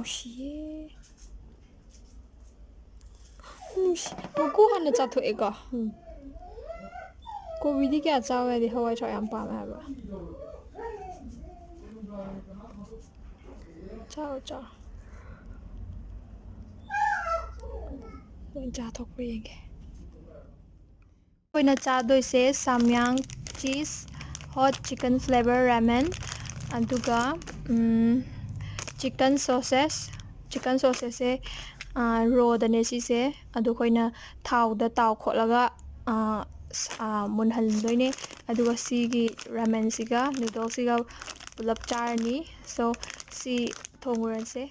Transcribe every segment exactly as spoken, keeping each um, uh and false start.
ꯅꯨꯡꯁꯤꯌꯦ꯫ ꯅꯨꯡꯁꯤ-, ꯃꯀꯨ ꯍꯥꯟꯅ ꯆꯥꯊꯣꯛꯑꯦꯀꯣ꯫ ꯎꯝ꯫ ꯀꯣꯕꯤꯗꯤ ꯀꯌꯥ ꯆꯥꯎ ꯌꯥꯗꯦ, ꯍꯋꯥꯏ ꯊ꯭ꯔꯥꯛ ꯌꯥꯝ ꯄꯥꯝꯃꯦ ꯍꯥꯏꯕ꯫ ꯆꯥꯎ, ꯆꯥꯎ꯫ ꯂꯣꯏ ꯆꯥꯊꯣꯛꯄ꯭ꯔꯥ ꯌꯦꯡꯒꯦ꯫ ꯑꯩꯈꯣꯏꯅ ꯆꯥꯗꯣꯏꯁꯦ ꯁꯥꯝꯌꯥꯡ cheese, hot chicken flavor ramen, ꯑꯗꯨꯒ, ꯎꯝ, chicken sausage꯫ Chicken sausageꯁꯦ, ꯑꯥ, rawꯗꯅꯦ ꯁꯤꯁꯦ꯫ ꯑꯗꯨ ꯑꯩꯈꯣꯏꯅ ꯊꯥꯎꯗ ꯇꯥꯎ ꯈꯣꯠꯂꯒ, ꯑꯥ, ꯁ-, ꯑꯥ, ꯃꯨꯟꯍꯟꯗꯣꯏꯅꯦ꯫ ꯑꯗꯨꯒ ꯁꯤꯒꯤ ramenꯁꯤꯒ noodlesꯁꯤꯒ ꯄꯨꯂꯞ ꯆꯥꯔꯅꯤ꯫ So, ꯁꯤ ꯊꯣꯡꯉꯨꯔꯁꯦ꯫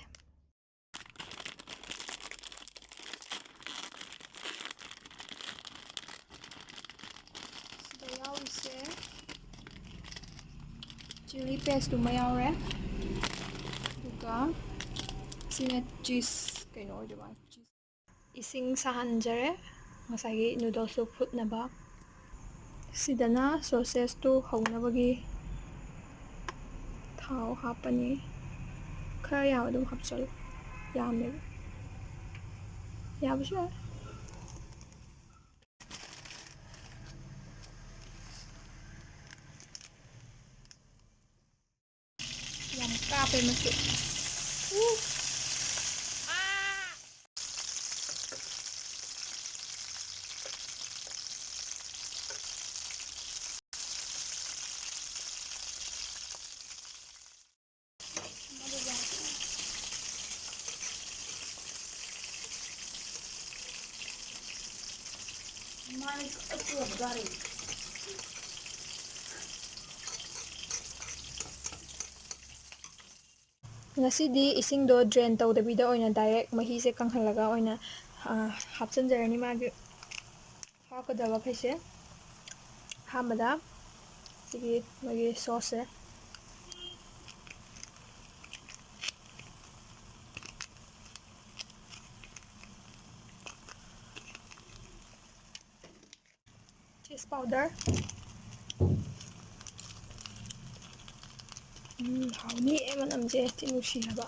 ꯁꯤꯗ ꯌꯥꯎꯔꯤꯁꯦ chilli pasteꯇꯨꯃ ꯌꯥꯎꯔꯦ, ꯑꯗꯨꯒ ꯁꯤꯅ cheese, ꯀꯩꯅꯣ ꯑꯣꯏꯗꯣꯏꯕ, cheese꯫ ꯏꯁꯤꯡ ꯁꯥꯍꯟꯖꯔꯦ ꯉꯁꯥꯏꯒꯤ noodlesꯇꯨ ꯐꯨꯠꯅꯕ꯫ ꯁꯤꯗꯅ sausageꯇꯨ ꯍꯧꯅꯕꯒꯤ ꯊꯥꯎ ꯍꯥꯞꯄꯅꯤ꯫ ꯈꯔ ꯌꯥꯝ ꯑꯗꯨꯝ ꯍꯥꯞꯆꯜꯂꯨ, ꯌꯥꯝꯃꯦꯕ꯫ ꯌꯥꯕꯁꯨ ꯌꯥꯏ꯫ ꯌꯥꯝ ꯀꯥꯞꯄꯦ ꯃꯁꯤ꯫ ꯎ! ꯑꯥ! ꯉꯁꯤꯗꯤ ꯏꯁꯤꯡꯗꯣ drain ꯇꯧꯗꯕꯤꯗ ꯑꯣꯏꯅ direct ꯃꯍꯤꯁꯦ ꯀꯪꯍꯜꯂꯒ ꯑꯣꯏꯅ, ꯑ, ꯍꯥꯞꯆꯤꯟꯖꯔꯅꯤ ꯃꯥꯒꯤ ꯍꯥꯞꯀꯗꯕꯈꯩꯁꯦ꯫ ꯑꯍꯥꯟꯕꯗ ꯁꯤꯒꯤ ꯃꯣꯏꯒꯤ sauceꯁꯦ꯫ Cheese powder꯫ ꯎꯝ, ꯍꯥꯎꯅꯤ, ꯑꯦ, ꯃꯅꯝꯁꯦ ꯊꯤ ꯅꯨꯡꯁꯤ ꯍꯥꯏꯕ꯫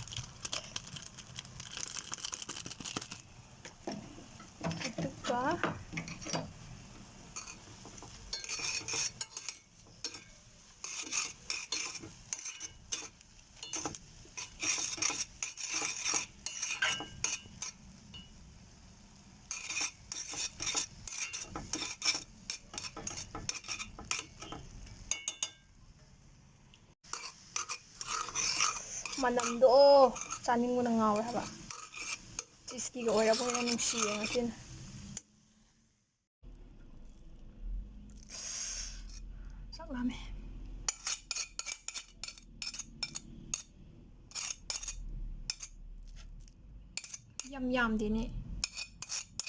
ꯃꯅꯝꯗꯣ, ꯑꯣ, ꯆꯥꯅꯤꯡꯕꯅ ꯉꯥꯎꯔꯦ ꯍꯥꯏꯕ꯫ ꯆꯤꯁꯀꯤꯒ ꯑꯣꯏꯔꯕ ꯍꯦꯟꯅ ꯅꯨꯡꯁꯤꯌꯦ ꯉꯁꯤꯅ꯫ ꯆꯥꯛ ꯂꯥꯝꯃꯦ꯫ ꯌꯥꯝ ꯌꯥꯝꯗꯦꯅꯦ꯫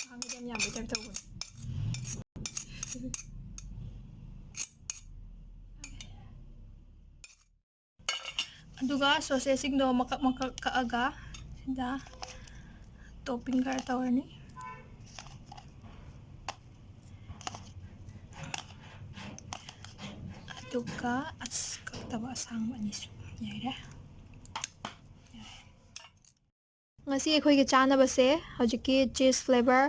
ꯑꯍꯥꯟꯕꯗꯤ ꯌꯥꯝ ꯌꯥꯝꯕꯩ ꯇꯥꯏꯞ ꯇꯧꯕꯅꯦ꯫ ꯑꯗꯨꯒ ꯁꯣꯁꯦꯁꯁꯤꯡꯗꯣ ꯃꯀꯛ ꯃꯀꯛ ꯀꯛꯑꯒ ꯁꯤꯗ ꯇꯣꯞꯄꯤꯡ ꯈꯔ ꯇꯧꯔꯅꯤ꯫ ꯑꯗꯨꯒ ꯑꯁ, ꯀꯛꯇꯕ ꯑꯁꯥꯡꯕ ꯑꯅꯤꯁꯨ ꯌꯥꯏꯔꯦ꯫ ꯉꯁꯤ ꯑꯩꯈꯣꯏꯒꯤ ꯆꯥꯅꯕꯁꯦ ꯍꯧꯖꯤꯛꯀꯤ ꯆꯤꯁ ꯐ꯭ꯂꯦꯕꯔ,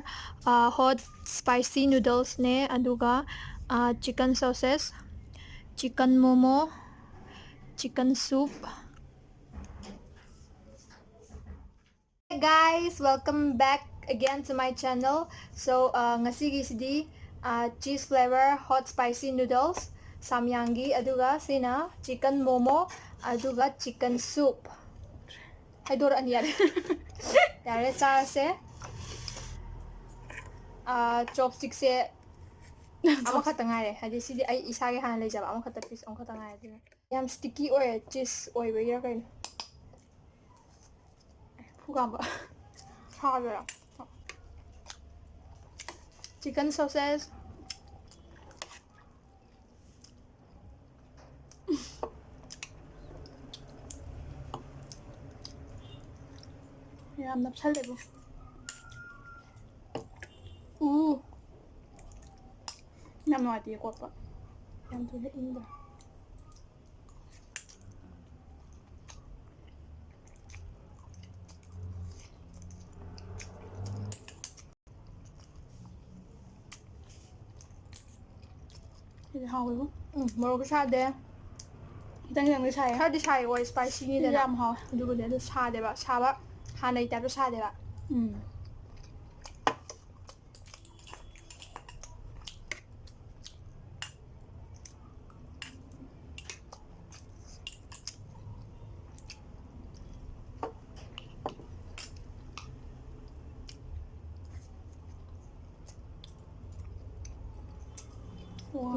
ꯑ, ꯍꯣꯠ ꯁ꯭ꯄꯥꯏꯁꯤ ꯅꯨꯗꯜꯁꯅꯦ, ꯑꯗꯨꯒ, ꯑ, chicken sausage, chicken momo, chicken soup. Hey guys, welcome back again to my channel. So, uh, ꯉꯁꯤꯒꯤꯁꯤꯗꯤ, uh, cheese flavor hot spicy noodles, ꯁꯥꯝꯌꯥꯡꯒꯤ, ꯑꯗꯨꯒ ꯁꯤꯅ chicken momo, ꯑꯗꯨꯒ chicken soup꯫ ꯍꯥꯏꯗꯣꯔꯛꯑꯅꯤ, ꯌꯥꯔꯦ꯫ ꯌꯥꯔꯦ, ꯆꯥꯔꯁꯦ꯫ ꯑꯥ, ꯆꯣꯞꯁ꯭ꯇꯤꯛꯁꯦ ꯑꯃꯈꯛꯇ ꯉꯥꯏꯔꯦ, ꯍꯥꯏꯗꯤ ꯁꯤꯗꯤ ꯑꯩ ꯏꯁꯥꯒꯤ ꯍꯥꯟꯅ ꯂꯩꯖꯕ ꯑꯃꯈꯛꯇ, ꯄꯤꯁ ꯑꯃꯈꯛꯇ ꯉꯥꯏꯔꯦ, ꯑꯗꯨꯅ ꯌꯥꯝ ꯁ꯭ꯇꯤꯀꯤ ꯑꯣꯏꯔꯦ, ꯆꯤꯁ ꯑꯣꯏꯕꯒꯤꯔ ꯀꯩꯅꯣ꯫ ꯈꯨꯀꯥꯝꯕ ꯁꯥꯗꯣꯏꯔꯥ? ꯆꯤꯀꯟ ꯁꯣꯁꯦꯁ꯫ ꯌꯥꯝ ꯅꯞꯁꯜꯂꯦꯕꯣ꯫ ꯎ꯫ ꯌꯥꯝ ꯅꯨꯡꯉꯥꯏꯇꯦ ꯀꯣꯠꯄ꯫ ꯌꯥꯝ ꯊꯨꯅ ꯏꯪꯕ꯭ꯔꯥ? ꯁꯤꯗꯤ ꯍꯥꯎꯋꯦꯕꯣ꯫ ꯎꯝ, ꯃꯣꯔꯣꯛꯁꯨ ꯁꯥꯗꯦ꯫ ꯈꯤꯇꯪ ꯈꯤꯇꯪꯗꯤ ꯁꯥꯏꯌꯦ꯫ ꯈꯔꯗꯤ ꯁꯥꯏ, ꯑꯣꯏ, ꯁ꯭ꯄꯥꯏꯁꯤꯅꯤꯗꯅ꯫ ꯁꯤꯗꯤ ꯌꯥꯝ ꯍꯥꯎꯋꯦ꯫ ꯑꯗꯨꯕꯨꯗꯤ ꯑꯗꯨ ꯁꯥꯗꯦꯕ, ꯁꯥꯕ ꯍꯥꯟꯅꯩ ꯇꯥꯏꯞꯇ ꯁꯥꯗꯦꯕ꯫ ꯎꯝ꯫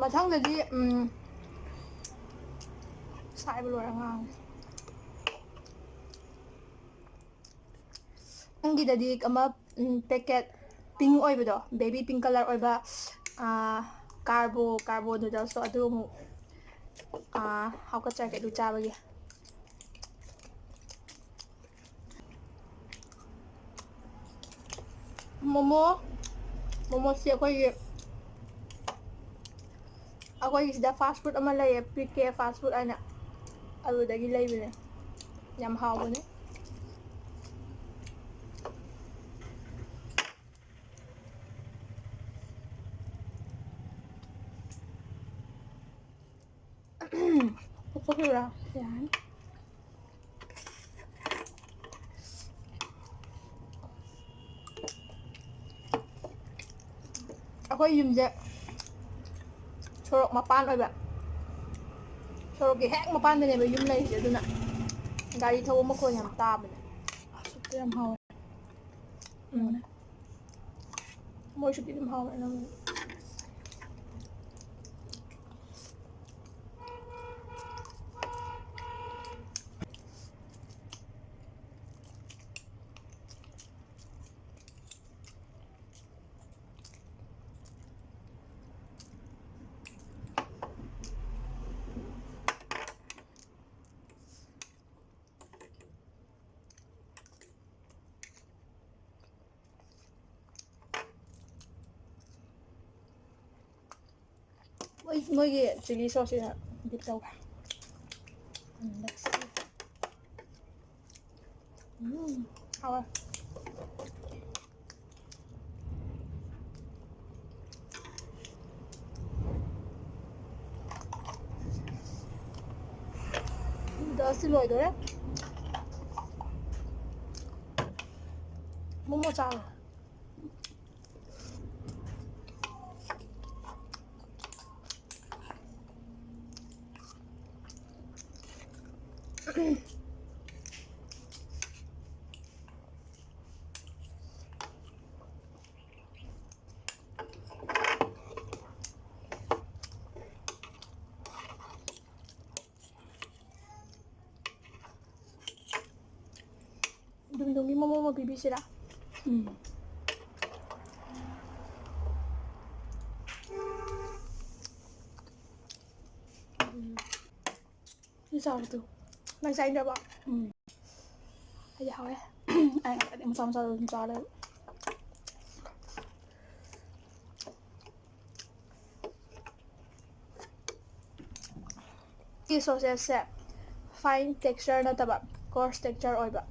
ꯃꯊꯪꯗꯗꯤ, ꯎꯝ, ꯁꯥꯏꯕ ꯂꯣꯏꯔ ꯉꯥꯡꯉꯦ꯫ ꯅꯪꯒꯤꯗꯗꯤ ꯑꯃ, ꯎꯝ, packet pink ꯑꯣꯏꯕꯗꯣ, baby pink colour ꯑꯣꯏꯕ, ꯑꯥ, carbo, carbo noodlesꯇꯣ, ꯑꯗꯨ ꯑꯃꯨꯛ, ꯑꯥ, ꯍꯥꯞꯀꯠꯆꯔꯛꯀꯦ ꯑꯗꯨ ꯆꯥꯕꯒꯤ꯫ ꯃꯣꯃꯣ, ꯃꯣꯃꯣꯁꯤ ꯑꯩꯈꯣꯏꯒꯤ, ꯑꯩꯈꯣꯏꯒꯤ ꯁꯤꯗ fast food ꯑꯃ ꯂꯩꯌꯦ, ꯄꯤ ꯀꯦ fast food ꯍꯥꯏꯅ, ꯑꯗꯨꯗꯒꯤ ꯂꯩꯕꯅꯦ꯫ ꯌꯥꯝ ꯍꯥꯎꯕꯅꯦ꯫ ꯐꯨꯠꯇꯣꯛꯈꯤꯕ꯭ꯔꯥ? ꯌꯥꯔꯅꯤ꯫ ꯑꯩꯈꯣꯏ ꯌꯨꯝꯁꯦ ꯁꯣꯔꯣꯛ ꯃꯄꯥꯟ ꯑꯣꯏꯕ, ꯁꯣꯔꯣꯛꯀꯤ ꯍꯦꯛ ꯃꯄꯥꯟꯗꯅꯦꯕ ꯌꯨꯝ ꯂꯩꯔꯤꯁꯦ, ꯑꯗꯨꯅ ꯒꯥꯔꯤ ꯊꯧꯕ ꯃꯈꯣꯟ ꯌꯥꯝ ꯇꯥꯕꯅꯦ꯫ ꯑꯁ, ꯁꯨꯞꯇꯣ ꯌꯥꯝ ꯍꯥꯎꯋꯦ꯫ ꯎꯝ꯫ ꯃꯣꯏ ꯁꯨꯞꯇꯤ ꯑꯗꯨꯝ ꯍꯥꯎꯋꯦ ꯑꯅꯝꯕꯅ꯫ ꯃꯣꯏ, ꯃꯣꯏꯒꯤ chilli sauceꯁꯤꯅ beat ꯇꯧꯈ꯭ꯔꯦ꯫ ꯎꯝ, let's see. ꯎꯝ, ꯍꯥꯎꯋꯦ꯫ Noodlesꯁꯤ ꯂꯣꯏꯗꯣꯔꯦ꯫ ꯃꯣꯃꯣ ꯆꯥꯔꯣ꯫ ꯅꯨꯡꯒꯤ ꯃꯣꯃꯣ ꯑꯃ ꯄꯤꯕꯤꯁꯤꯔꯥ? ꯎꯝ꯫ ꯎꯝ꯫ ꯁꯤ ꯆꯥꯕꯗꯨ꯫ ꯅꯪ ꯆꯥꯅꯤꯡꯗ꯭ꯔꯕꯣ? ꯎꯝ꯫ ꯑꯩꯗꯤ ꯍꯥꯎꯋꯦ꯫ ꯑꯩ ꯉꯁꯥꯏꯗꯩ ꯃꯆꯥ ꯃꯆꯥꯗꯣ ꯑꯗꯨꯝ ꯆꯥ ꯂꯩꯕ꯫ ꯁꯤ ꯁꯣꯁꯦꯁꯁꯦ fine texture ꯅꯠꯇꯕ, coarse texture ꯑꯣꯏꯕ꯫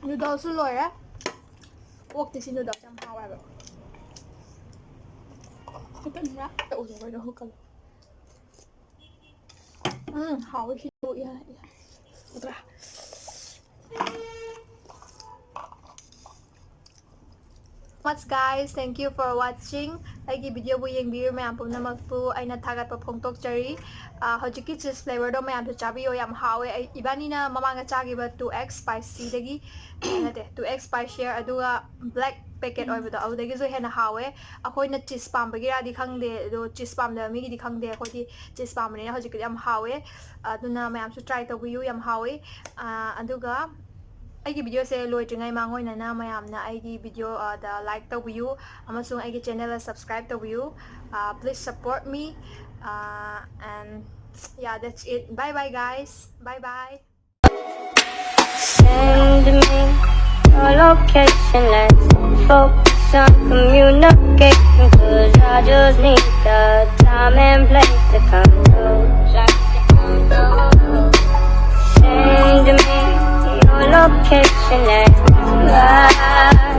Noodleꯁꯨ ꯂꯣꯏꯔꯦ꯫ ꯑꯣꯛꯇꯤ ꯁꯤ noodleꯁꯦ ꯌꯥꯝ ꯍꯥꯎꯋꯦ ꯍꯥꯏꯕ꯫ ꯈꯤꯇꯪ ꯃꯌꯥ ꯇꯧꯁꯦ ꯑꯩꯈꯣꯏꯗꯣ ꯍꯨꯛꯀꯜꯂꯣ꯫ ꯎꯝ, ꯍꯥꯎꯋꯦ ꯁꯤꯁꯨ꯫ ꯏꯌꯥ, ꯏꯌꯥ꯫ ꯎꯗ꯭ꯔꯥ? Much guys, thank you for watching. ꯑꯩꯒꯤ videoꯕꯨ ꯌꯦꯡꯕꯤꯔꯤꯕ ꯃꯌꯥꯝ ꯄꯨꯝꯅꯃꯛꯄꯨ ꯑꯩꯅ ꯊꯥꯒꯠꯄ ꯐꯣꯡꯗꯣꯛꯆꯔꯤ꯫ ꯑ, ꯍꯧꯖꯤꯛꯀꯤ cheese flavorꯗꯣ ꯃꯌꯥꯝꯁꯨ ꯆꯥꯕꯤꯌꯣ, ꯌꯥꯝ ꯍꯥꯎꯋꯦ꯫ ꯑꯩ, ꯏꯕꯥꯅꯤꯅ ꯃꯃꯥꯡꯗ ꯆꯥꯈꯤꯕ two X spicyꯗꯒꯤ, ꯅꯠꯇꯦ, two X spicy ꯑꯣꯏꯕꯗꯣ, black packet ꯎꯝ꯫ ꯑꯣꯏꯕꯗꯣ, ꯑꯗꯨꯗꯒꯤꯁꯨ ꯍꯦꯟꯅ ꯍꯥꯎꯋꯦ꯫ ꯑꯩꯈꯣꯏꯅ cheese ꯄꯥꯝꯕꯒꯤꯔꯗꯤ ꯈꯪꯗꯦ, ꯑꯗꯣ cheese ꯄꯥꯝꯗꯕ ꯃꯤꯒꯤꯗꯤ ꯈꯪꯗꯦ, ꯑꯩꯈꯣꯏꯗꯤ cheese ꯄꯥꯝꯕꯅꯤꯅ ꯍꯧꯖꯤꯛꯀꯤꯗꯤ ꯌꯥꯝ ꯍꯥꯎꯋꯦ꯫ ꯑꯗꯨꯅ ꯃꯌꯥꯝꯁꯨ try ꯇꯧꯕꯤꯌꯨ, ꯌꯥꯝ ꯍꯥꯎꯋꯦ꯫ ꯑ, ꯑꯗꯨꯒ ꯑꯩꯒꯤ ꯚꯤꯗꯤꯑꯣꯁꯦ ꯂꯣꯏꯗ꯭ꯔꯤꯉꯩ ꯃꯥꯡꯑꯣꯏꯅꯅ ꯃꯌꯥꯝꯅ ꯑꯩꯒꯤ ꯚꯤꯗꯤꯑꯣꯗ ꯂꯥꯏꯛ ꯇꯧꯕꯤꯌꯨ ꯑꯃꯁꯨꯡ ꯑꯩꯒꯤ ꯆꯦꯅꯦꯜꯗ ꯁꯕꯁꯀ꯭ꯔꯥꯏꯕ ꯇꯧꯕꯤꯌꯨ. Please support me, and yeah, that's it. Bye bye, guys. Bye bye. Send me your location, let's focus on communication. Cause I just need the time and place to come through. Send me your location, let's ride.